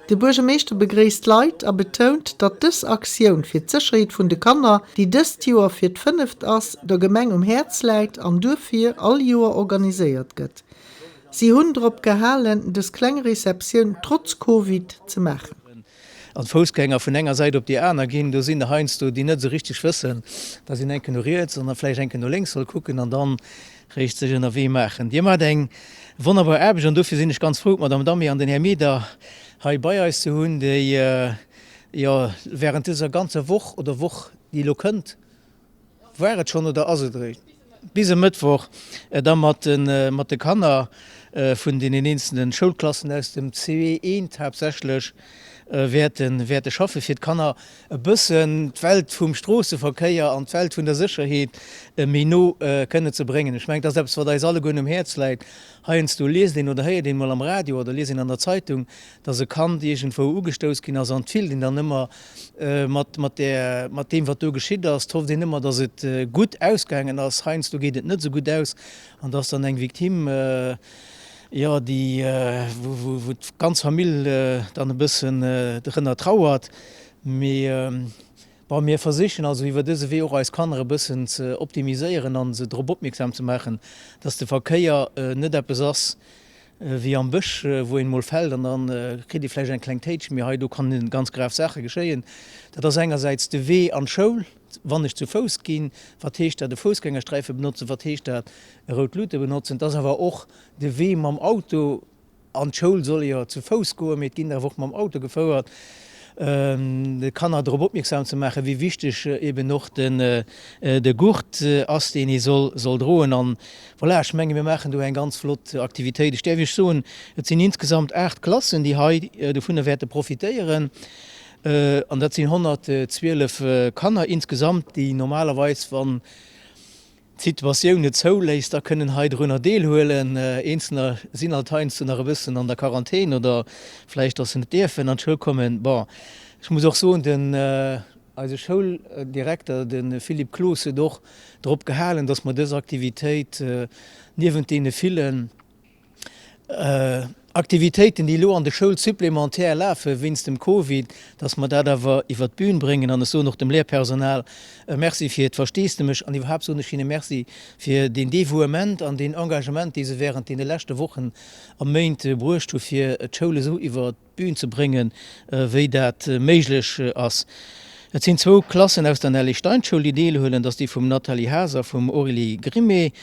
De Buergermeeschter begréisst d'Leit a betount, datt dës Aktioun fir d'Sécherheet vun de Kanner, déi dëst Joer fir d'fënneft ass, der Gemeng um Häerz läit an duerfir all Joer organiséiert gëtt. Si hunn drop gehalen, dës kleng Receptioun trotz Covid ze maachen. An d'Foussgänger vun enger Säit op déi aner ginn. Do sinn der heiansdo, déi net esou richteg wëssen, dass een enke no riets an da vläicht enke no lénks soll kucken an dann réischt sech ënnerwee maachen. Dir maacht eng wonnerbar Aarbecht an dofir sinn ech ganz frou, d'Madame Damé an den Här Meder hei bei eis ze hunn, déi jo während dëser ganzer Woch oder Woch, déi elo kënnt, war et schonn oder ass et eréischt bis e Mëttwoch, da mat de Kanner vun deenen eenzelne Schoulklassen aus dem CE1 haaptsächlech wäerte schaffen, fir d'Kanner e bëssen d'Welt vum Stroosseverkéier an d'Welt vun der Sécherheet méi no kënne ze bréngen. Ech mengen, dat ass eppes, wat eis allegueren um Häerz läit. Heiansdo liest een oder héiert een emol am Radio oder liest een an der Zeitung, dass e Kand iergendwou ugestouss ginn ass an et fillt een dann ëmmer mat, mat där, mat deem, wat do geschitt ass. Et hofft een ëmmer, dass et gutt ausgaangen ass. Heiansdo geet et net esou gutt aus an dass dann eng Victime, jo, déi, wou, wou d'ganz Famill dann e bëssen drënner trauert. Mee bon, mir versichen also iwwer dëse Wee och eis Kanner e bëssen ze optimiséieren a se drop opmierksam ze maachen, dass de Verkéier net eppes ass wéi am Bësch, wou een emol fält an da kritt ee vläicht eng kleng Téitsch, mee hei do kann ganz grav Saache geschéien. Dat ass engersäits de Wee an d'Schoul, wann ech zu Fouss ginn, wat heescht dat, e Foussgängersträife benotzen, wat heescht dat, e rout Luute benotzen. Et ass awer och de Wee mam Auto. An d'Schoul soll ee jo zu Fouss goen, mee et ginn awer och mam Auto gefouert. De Kanner drop opmierksam ze maachen, wéi wichteg eben och de Gurt ass, deen ee soll droen. An voilà, ech menge mir maachen do eng ganz flott Aktivitéit. Ech däerf Iech soen, et sinn insgesamt 8 Klassen, déi hei dovunner wäerte profitéieren. An dat sinn 112 Kanner insgesamt, déi normalerweis, wann d'Situatioun et zouléisst, da kënnen hei drunner deelhuelen. Eenzelner sinn alt heiansdo nach e bëssen an der Quarantän oder vläicht, dass se net dierfen an d'Schoul kommen. Bon, ech muss och soen, den eise Schouldirekter, de Philippe Cloos, huet och drop gehalen, dass mer dës Aktivitéit niewent deene villen, Aktivitéiten, déi elo an de Schoul supplémentaire lafe wéinst dem Covid, dass mer dat awer iwwert d'Bün bréngen. An ech soen och dem Léhrpersonal e Merci fir d'Versteesdemech an iwwerhaapt soen ech hinne Merci fir deen Devouement an deen Engagement, dee se während deene leschte Wochen a Méint bruecht hu fir d'Schoul esou iwwert Bühn ze bréngen, wéi dat méiglech ass. Et sinn zwou Klassen aus der Nelly Stein Schoul, déi deelhuelen, dat ass déi vum Nathalie Haas a vum Aurélie Grimmé.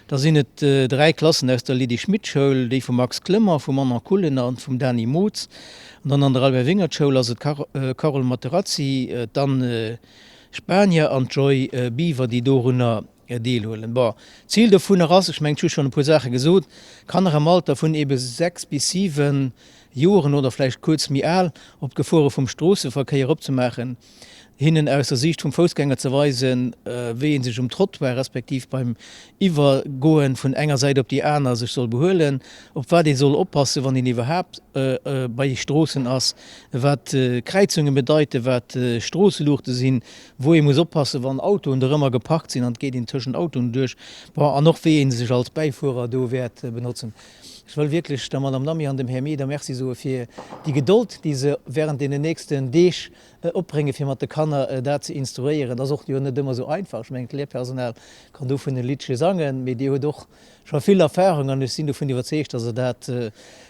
Da sinn et 3 Klassen aus der Lydie Schmit Schoul, déi vum Max Clement, vum Manon Kullen a vum Dany Mootz. An dann an der Albert Wingert Schoul ass et d'Carole Materazzi, d'Anne Spanier an d'Joy Biwer, déi dorunner deelhuelen. Bon, d'Zil dovunner ass, ech mengen, ech hu schonn e puer Saache gesot, Kanner am Alter vun ebe 6 bis 7 Joren oder vläicht kuerz méi al op d'Gefore vum Stroosseverkéier opzemaachen, hinnen aus der Siicht vum Foussgänger ze weisen, wéi ee sech um Trottoir respektiv beim Iwwergoen vun enger Säit op déi aner sech soll behuelen, op wat ee soll oppassen, wann een iwwerhaapt bei Stroossen ass, wat Kräizunge bedeiten, wat Stroosseluuchte sinn, wou ee muss oppassen, wann Autoen dorëmmer geparkt sinn an et geet een tëschent Autoen duerch, bon, an och wéi ee sech als Bäifuerer do wäert benotzen. Ech wëll wierklech der Madame Lamy an dem Här Meder Merci soe fir déi Gedold, déi se während deenen nächsten Deeg opbréngen, fir mat de Kanner dat ze instruéieren. Dat ass och jo net ëmmer esou einfach. Ech mengen, d'Lehrpersonal kann dovun e Liddche sangen, mee Dir hutt och scho vill Erfahrung an ech sinn dovun iwwerzeegt, dass Der dat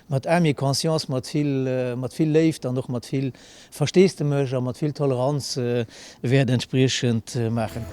mat Âme et conscience, mat vill, mat vill Léift an och mat vill Versteesdemech a mat vill Toleranz wäert entspriechend maachen.